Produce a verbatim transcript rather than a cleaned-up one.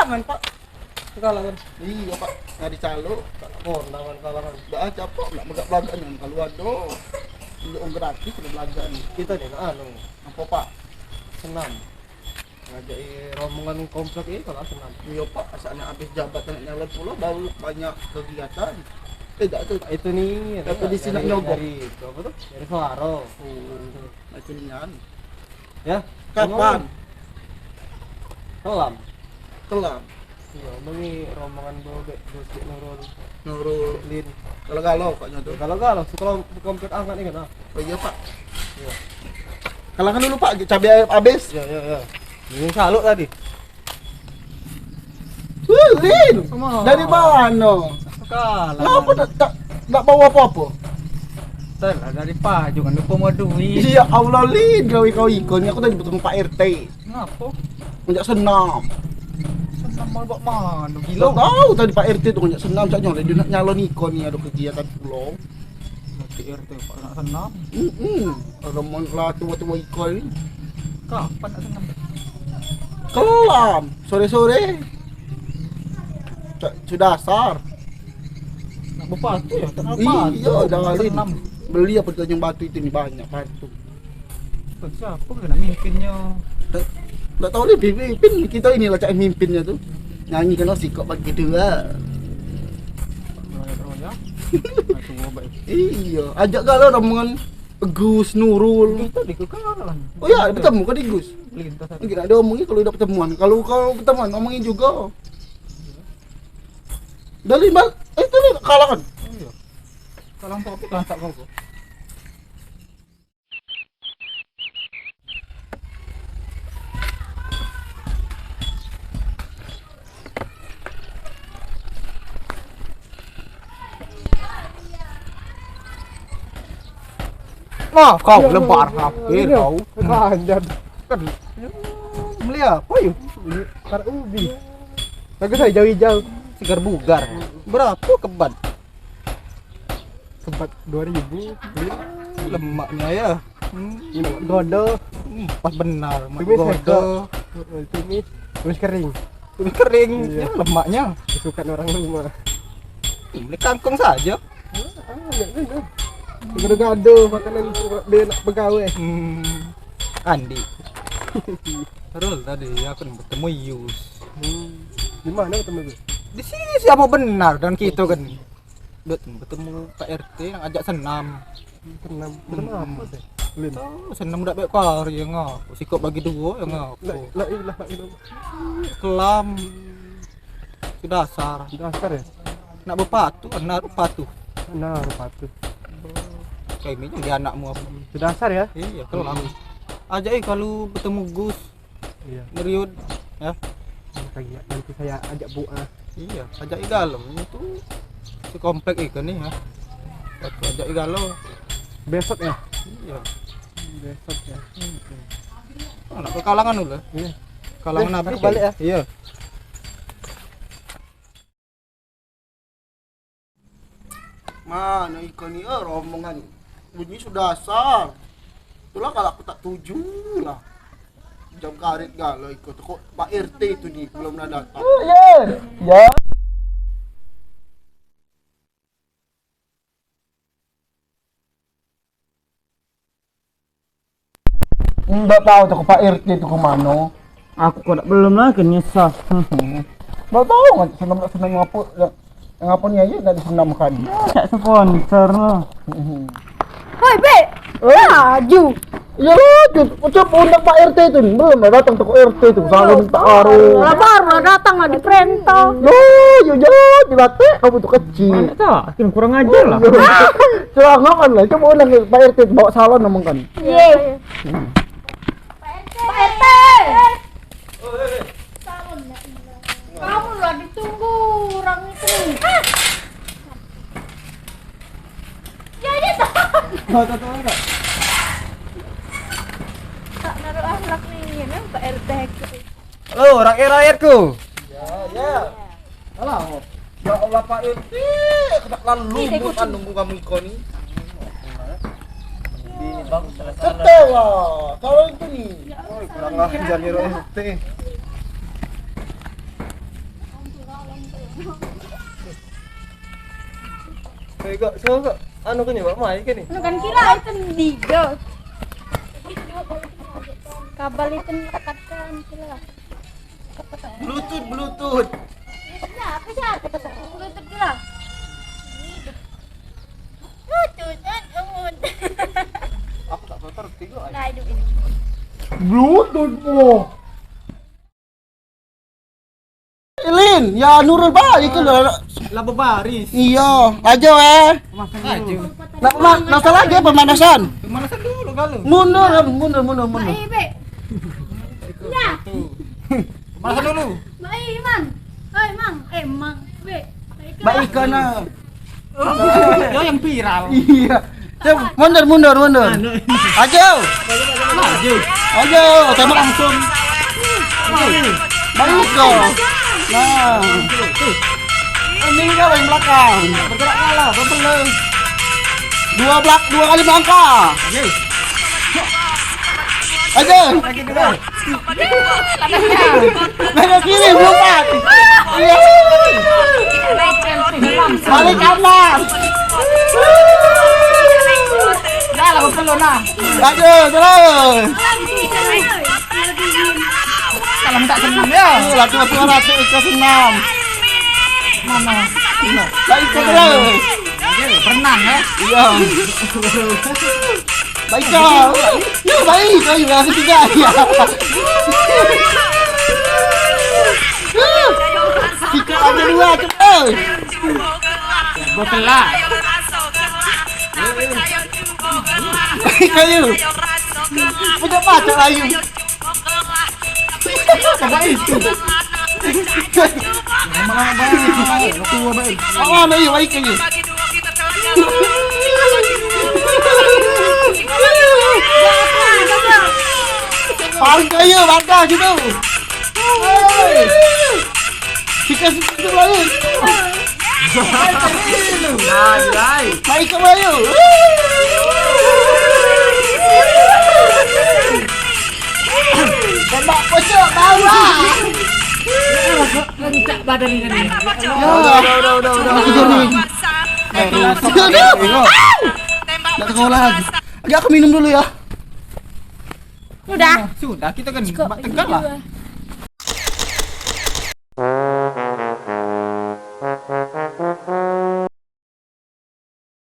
Kalangan, Pak. Kalangan. Iyo, Pak. Nyari calo. Kondangan kalangan. Dak capek nak belagak-belagak ni kalu ado. Iyo, wong gratis kena belagak ni. Kito ni nak anu. Apo, Pak? Senam. Ngajak rombongan komplek ini kalu senam. Iyo, Pak. Asaknyo abis jabat nak nyalon pulo baru banyak kegiatan. Eh, dak tu. Itu ni, tapi di sini nyogok. Dari itu, apo tu? Dari suaro. Oh. Macam nian. Ya. Kapan? Kelam. Kelam. Iyo, bagi rombongan bro, Bek, Bos Cik Nurul. Nurul. Lin. Galo-galo pokoknyo tu. Galo-galo, sekolah komplek angkat ni kan, ah. Oh iyo, Pak. Iyo. Kalangan dulu, Pak, cabe abis. Iyo, iyo, iyo. Ini saluk tadi. Wih, Lin. Kemana? Dari mano? Kalangan. Ngapa dak, dak, dak bawa apo-apo? Salah dari pajuk, kan lupa mau duit. Ya Allah, Lin, kau, kau ikon ni, aku tadi betemu Pak R T. Ngapo? Ngajak senam. Senam mau bak mano? Gilo. Dak tau tadi Pak R T tu ngajak senam, cak nyoleh dia nak nyalon ikon ni, ado kegiatan pulo. Berarti R T Pak nak senam. Hmm. Ado mon lah tua-tua ikon ni. Kapan nak senam? Kelam, sore-sore. Cak sudah asar. Nak bepatu ya, tak apa. Iyo, dah Lin. Senam. Beli apo di Tanjung Batu itu ni banyak patu. Siapo ke nak mimpinnya? Dak, dak tau ni, mimpin kito ini lah cak mimpinnya tu. Nyanyi keno sikok bagi dua. Royak-royak. Nah, tunggu baik. Iyo, ajak galo rombongan Gus Nurul. Gus tadi ke kalangan. Oh ya, betemu ke di Gus? Lintas tadi. Lagi nak diomongi kalu dak betemuan. Kalu kau betemuan, omongi jugo. Dah lima, eh, itu ni kalangan. Iyo. Kalang topik lantak kau. Nah, kau lebar hampir kau. Lanjut. Kan. Beli apo, yuk? Beli karak ubi. Bagus aja hijau. Segar bugar. Berapo kebat? Sempat dua ribu. Lemaknyo ya. Hmm. Godo. Hmm, pas benar, mak. Tumis godo. Tumis. Tumis kering. Tumis kering. Iyo. Ya, lemaknyo. Kesukaan orang rumah. Hmm, beli kangkung sajo. Ah, enggak juga. Gado-gado makanan dia nak begawe. Hmm. Andi. Terus tadi aku betemu Yus. Hmm. Di mano ketemu tu? Di sini siapo benar dan kito kan. Dot, betemu Pak R T nak ajak senam. Senam. Senam apo sih? Lin. Oh, senam dak baik kari yang ngapo. Sikok bagi duo yang ngapo. La, la ilaha illallah. Kelam. Sudah asar. Sudah asar ya? Nak bepatu, benar bepatu. Benar bepatu. Kayak ini dia anakmu apo? Sudah asar ya? Iyo, kelam. Ajak eh kalu betemu Gus. Iyo. Ngeriut, ya. Nanti, nanti saya ajak buah. Iyo, ajak i galo. Ini tu sekomplek ikan ni, ya. Waktu ajak i galo. Besok ya? Iyo. Besok ya. Hmm. Oh, nak ke kalangan dulu. Iyo. Kalangan habis balik ya? Iyo. Mano iko ni, eh, rombongan. Bunyi sudah asar. Itulah kalu aku tak tuju lah. Jam karet galo iko tu kok Pak R T tu ni belum nak datang. Oh, ya. Ya. Ndak tau tu ke Pak R T tu ke mano. Aku kok dak belum lah, kan nyesah. Ndak tau kan senam, nak senam ngapo, nak ngapo ni aja nak disenamkan. Ya, cak sponsor lah. Hoi, Bek. Eh? Laju. Ya, laju. Macam undang Pak R T tu ni. Belum lah datang tu ke R T tu. Salam tak aru. Lah baru lah datang lah di perintah. Lo, yo, yo, dibatek kamu tu kecil. Mana tak? Kurang ajar lah. Celangakan lah, coba ulang ke Pak R T, bawa salon ngomong kan. Ye. Pak R T. Kamu lah ditunggu orang itu. Ya, ya, tak. Kau tak tahu tak? Tak naruh akhlak ni, ya, Pak R T. Halo, rakyat-rakyatku. Ya, ya. Alah, ya Allah, Pak R T, kena lalu bukan nunggu kamu iko ni. Ini bagus, salah-salah. Ketawa, kalau itu ni. Oi, kurang ajar ni R T. Eh, kak, so, kak, anu ke ni, Mak? Mai ke ni? Anu kan kira itu tiga. Kabel itu melekat kan kira. Bluetooth, Bluetooth. Ya, apa sih? Bluetooth kira. Bluetooth, Bluetooth, oh. Ilin, ya nurut bae itu lah. Lah bebaris. Iya, aja eh. Maju. Nak ma- nak salah dia pemanasan. Pemanasan dulu kalau. Mundur, mundur, mundur, mundur. Baik, baik. Ya. Pemanasan dulu. Baik, Mang. Hei, Mang. Eh, Mang. Baik. Baik kana. Yo yang viral. Iya. Cep, mundur, mundur, mundur. Anu. Ajo. Maju. Ajo, tembak langsung. Baik kau. Nah. Ini kau yang belakang. Bergerak kalah, bebel. Dua belak, dua kali melangkah. Oke. Ajo. Lagi dua. Belok kiri, belum empat. Iya. Balik kanan. Dah lah, betul nah. Aduh, terus. Kalau minta senam ya. Tuh, laki-laki orang tuh, ke senam. Mana? Baik, terus. Berenang ya. Iya. Baik kau. Ya, baik kau juga ketiga. Ya. Kita ada dua, cepat. Bokelah. Baik kau. Punya pacar ayu. Coba itu. Mana baik? Tua baik. Mana ya baik ini? Bangka ya, bangka gitu. Hei. Kita situ lain. Nah, jai. Baik kau ayu. Tembak pojok bawah. Kencak badan ini nih. Ya, udah, udah, udah, udah, udah. Tidur nih. Eh, tidur. Nak sekolah lagi. Lagi aku minum dulu ya. Sudah. Sudah, kita kan. Cukup. Buat tegang lah. Dua.